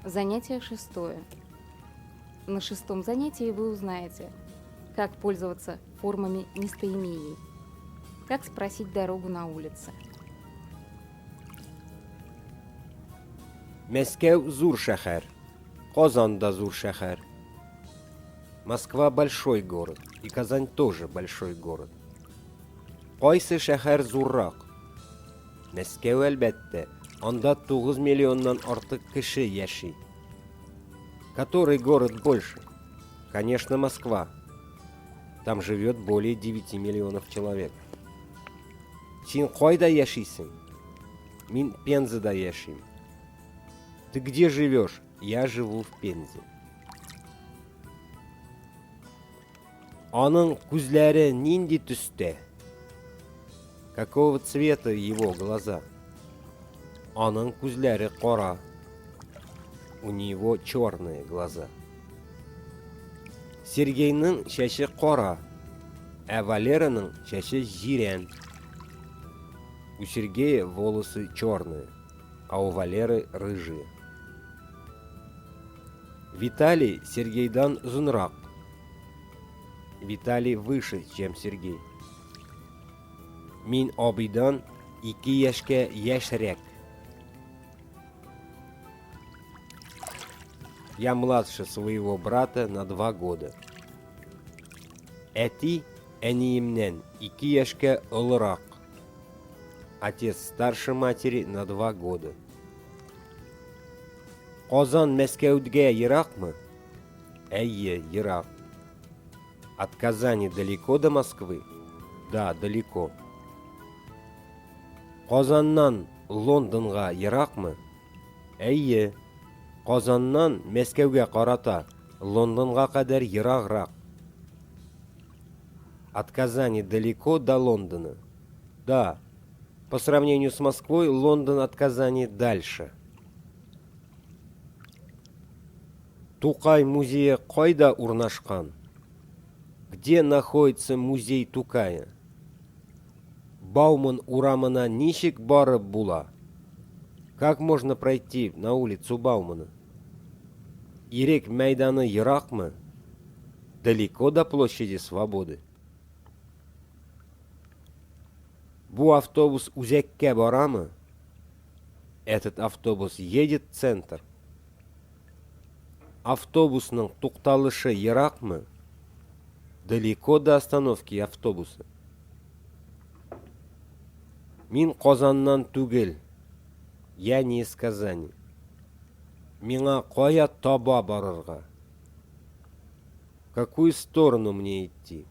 Занятие шестое. На шестом занятии вы узнаете, как пользоваться формами местоимений, как спросить дорогу на улице. Мәскәү зур шәһәр. Казан да зур шәһәр. Москва большой город, и Казань тоже большой город. Кайсы шәһәр зуррак? Мәскәү, әлбәттә. Анда 9 миллионнан артык кеше яши. Который город больше? Конечно, Москва. Там живет более 9 миллионов человек. Син кайда яшисең? Мин Пензада яшим. Ты где живешь? Я живу в Пензе. Аның күзләре нинди төстә? Какого цвета его глаза? Аның күзләре кара. У него черные глаза. Сергейның чәче кара, ә Валераның чәче җирән. У Сергея волосы черные, а у Валеры рыжие. Виталий Сергейдан озынрак. Виталий выше, чем Сергей. Мин абыйдан ике яшькә яшьрәк. Я младше своего брата на два года. Әти әниемнән ике яшькә олырак. Отец старше матери на два года. Казан Мәскәүдгә еракмы? Әйе, ерак. От Казани далеко до Москвы? Да, далеко. Казаннан Лондонга еракмы? Әйе. Казаннан Мәскәүгә карата Лондонга кадәр ераграк. От Казани далеко до Лондона? Да. По сравнению с Москвой, Лондон от Казани дальше. Тукай музее кайда урнашкан? Где находится музей Тукая? Бауман урамына ничек барып була? Как можно пройти на улицу Баумана? Ирек мәйданы еракмы? Далеко до площади Свободы? Бу автобус үзәккә барамы? Этот автобус едет в центр? Автобусның тукталышы еракмы? Далеко до остановки автобуса? Мин Казаннан түгел. Я не из Казани. Миңа кая таба барырга? В какую сторону мне идти?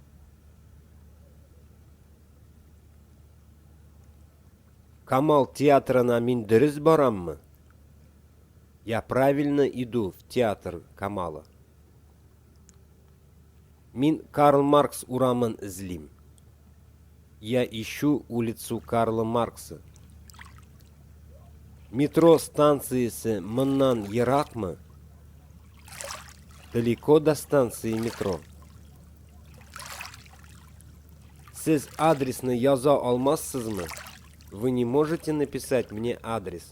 Камал театрына мин дөрес бараммы? Я правильно иду в театр Камала? Мин Карл Маркс урамын эзлим. Я ищу улицу Карла Маркса. Метро станциясе моннан еракмы? Далеко до станции метро? Сез адресны яза алмассызмы? Вы не можете написать мне адрес?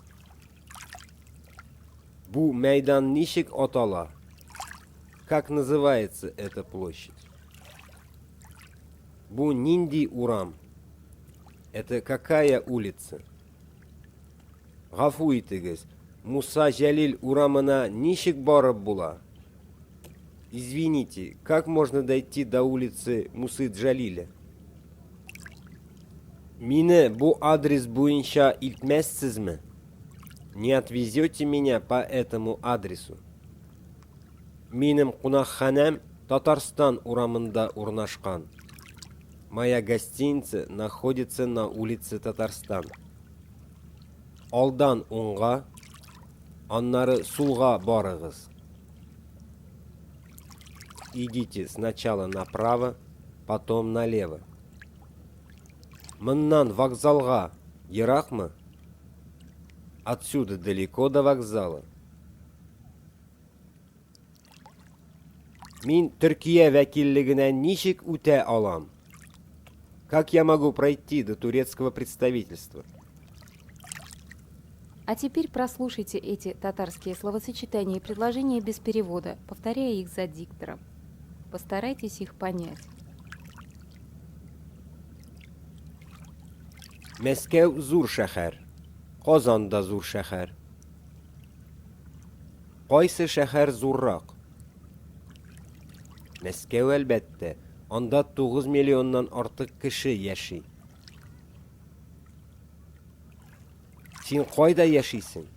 Бу мәйдан ничек атала? Как называется эта площадь? Бу нинди урам? Это какая улица? Гафу итегез, Муса Җәлил урамына ничек барып була? Извините, как можно дойти до улицы Мусы Джалиля? Мине бу адрес буенча илтмәссезме? Не отвезете меня по этому адресу? Минем кунакханәм Татарстан урамында урнашкан. Моя гостиница находится на улице Татарстан. Алдан уңга, аннары сулга барыгыз. Идите сначала направо, потом налево. Моннан вокзалга еракмы? Отсюда далеко до вокзала? Мин Төркия вәкиллегенә ничек үтә алам? Как я могу пройти до турецкого представительства? А теперь прослушайте эти татарские словосочетания и предложения без перевода, повторяя их за диктором. Постарайтесь их понять. Мәскәү зур шәһәр. Казан да зур шәһәр. Кайсы шәһәр зуррак? Мәскәү, әлбәттә. Анда 9 миллионнан артык кеше яши. Син кайда яшисең?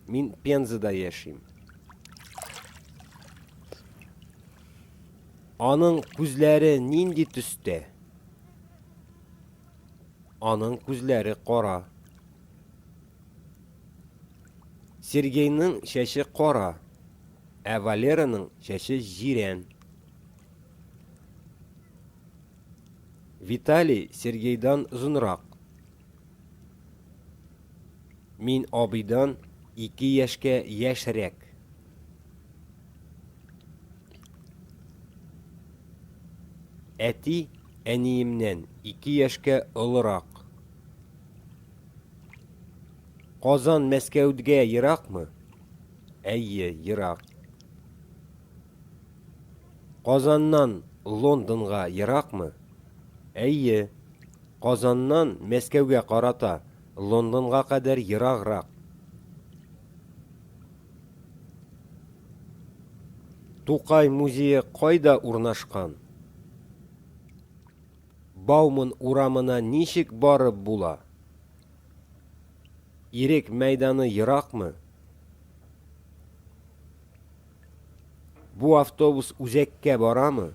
Мин Пензада яшим. Аның күзләре нинди төстә? Аның күзләре кара. Сергейның чәче кара, ә Валераның чәче җирән. Виталий Сергейдан озынрак. Мин абыйдан 2 яшькә яшьрәк. Әти әниемнән 2 яшькә олырак. Казан Мәскәүгә еракмы? Әйе, ерак. Казаннан Лондонга еракмы? Әйе. Казаннан Мәскәүгә карата Лондонга кадәр ераграк. Тукай музее кайда урнашкан? Бауман урамына ничек барып була? Ирек мәйданы еракмы? Бу автобус үзәккә барамы?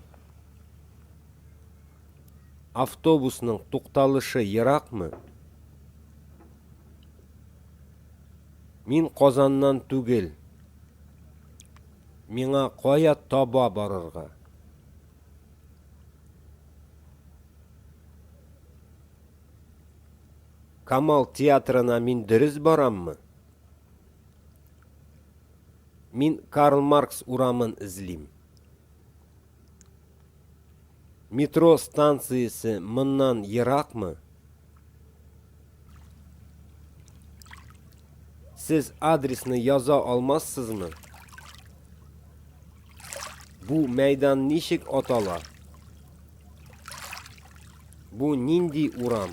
Автобусның тукталышы еракмы? Мин Казаннан түгел. Миңа кая таба барырга? Камал театрына мин дөрес бараммы? Мин Карл Маркс урамын эзлим. Метро станциясе моннан еракмы? Сез адресны яза алмассызмы? Бу мәйдан ничек атала? Бу нинди урам?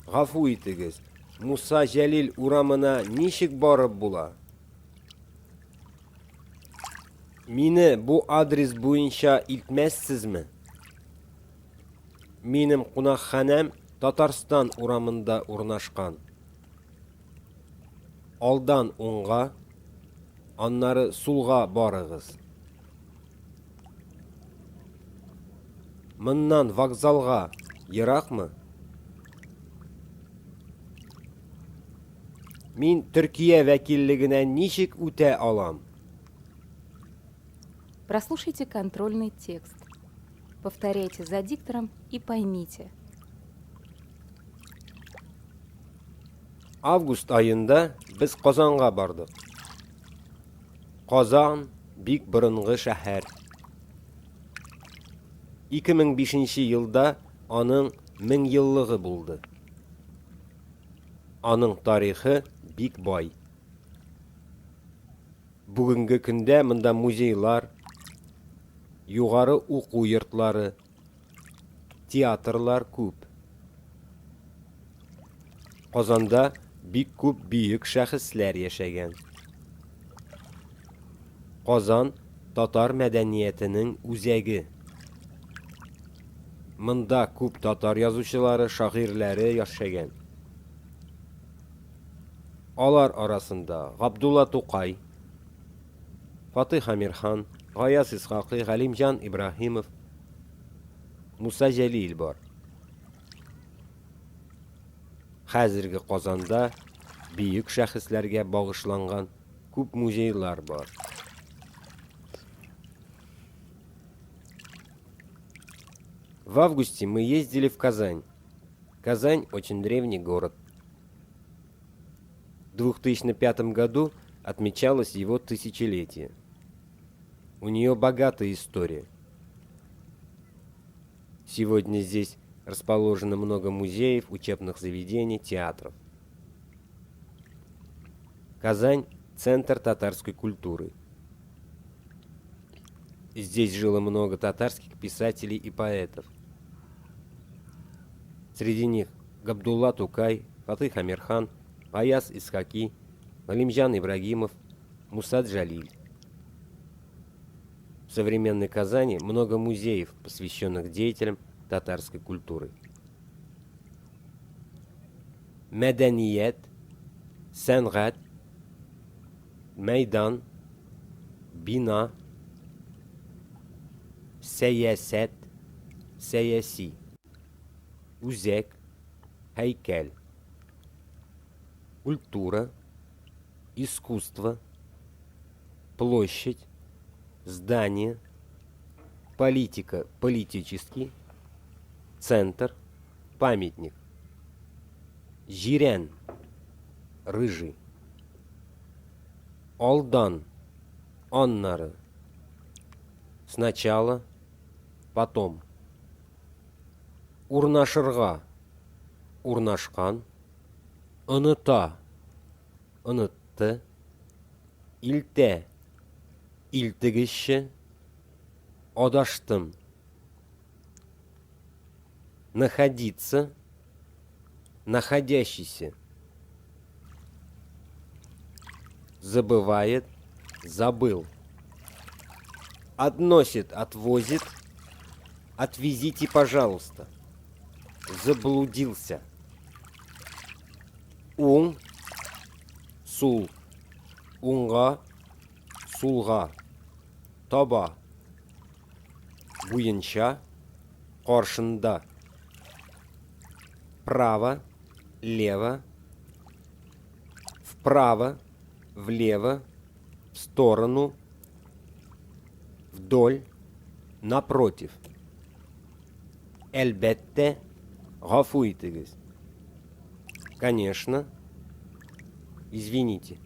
Гафу итегез, Муса Җәлил урамына ничек барып була? Мине бу адрес буенча илтмәссезме? Минем кунакханәм Татарстан урамында урнашкан. Алдан уңга, аннары сулга барыгыз. Моннан вокзалга еракмы? Мин Төркия вәкиллегенә ничек үтә алам? Прослушайте контрольный текст. Повторяйте за диктором и поймите. Август аенда без Казанга бардык. Казан бик борынгы шәһәр. 2005 елда аның меңьеллыгы булды. Аның тарихы бик бай. Бүгенге көндә монда музейлар, югары уку йортлары, театрлар күп. Казанда бик күп бөек шәхесләр яшәгән. Казан татар мәдәниятенең үзәге. Монда күп татар язучылары, шагыйрьләре яшәгән. Алар арасында Габдулла Тукай, Фатих Әмирхан, Гаяз Исхакый, Галимҗан Ибраһимов, Муса Җәлил бар. Хәзерге Казанда бөек шәхесләргә багышланган күп музейлар бар. В августе мы ездили в Казань. Казань очень древний город. В 2005 году отмечалось его тысячелетие. У нее богатая история. Сегодня здесь расположено много музеев, учебных заведений, театров. Казань – центр татарской культуры. Здесь жило много татарских писателей и поэтов. Среди них Габдулла Тукай, Фатых Амирхан, Аяз Исхаки, Галимҗан Ибрагимов, Муса Джалиль. В современной Казани много музеев, посвященных деятелям татарской культуры. Мәдәният, сәнгать, мәйдан, бина, сәясәт, сәяси, үзәк, һәйкәл, культура, искусство, площадь, здание, политика, политический, центр, памятник. Җирән, рыжий. Алдан, аннары. Сначала, потом. Урнашырга, урнашкан. Оныта, онытты. Илтә, илтегезче. Адаштым. Находиться, находящийся. Забывает, забыл. Относит, отвозит. Отвезите, пожалуйста. Заблудился. Уң, сул. Уңга, сулга. Таба. Буенча, каршында. Право, лево. Вправо, влево, в сторону, вдоль, напротив. Әлбәттә, гафу итегез. Конечно, извините.